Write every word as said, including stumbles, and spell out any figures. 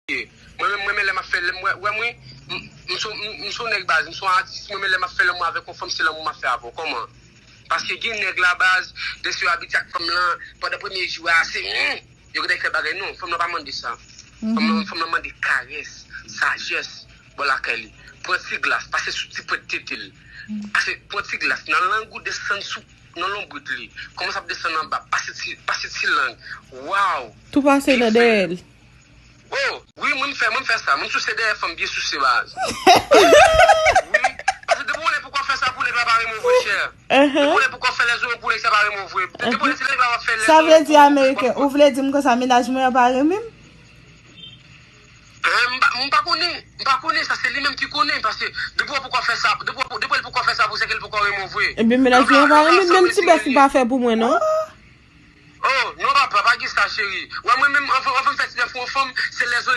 ye. Mwen menm, mwen menm lè m ap fè, lè m wè, wè mwen, m- m se yon- m- m se yon nèg baz, m se yon atis, mwen menm lè m ap fè lanmou avèk yon fanm, se lanmou m ap fè avè w. Kòman? Paske gen nèg la baz, lè se yo abitye ak fanm lan, pandan premye jou a, se hmm, yo gentan fè bagay non, fanm lan pa mande sa. Fanm lan, fanm lan mande karès, sajès, bò lakay li. Pran ti glas, pase sou ti pwent tete l. Pase, pran ti glas, nan lang ou desann sou, nan lonbrit li. Kòmanse ap desann anba, pase ti, pase ti lang. Waw! Tou pase nan dèyè l. Oh, wi, mwen m fè, mwen m fè sa. Mwen m souse dèyè fanm byen souse baz. Wi. Paske depi w lè poko fè sa pou nèg la pa renmen w vre chè. Depi w lè poko fè lèzòm pou nèg sa pa renmen w vre. Depi w lè se nèg la w ap fè lèzòm. Sa vle di ameriken, ou vle di m konsa mennaj mwen an pa renmen m? Eh, m pa- m pa konnen, m pa konnen, sa se li menm ki konnen, paske depi w poko fè sa, depi w- depi w poko fè sa pou se ke l poko renmen w vre. Ebyen mennaj mwen an pa renmen m, menm ti bèf li pa fè pou mwen non. Oh, non papa, pa gen sa cheri. Wè mwen menm, anvan anvan m fè ti bèf pou yon fanm, se lèzòm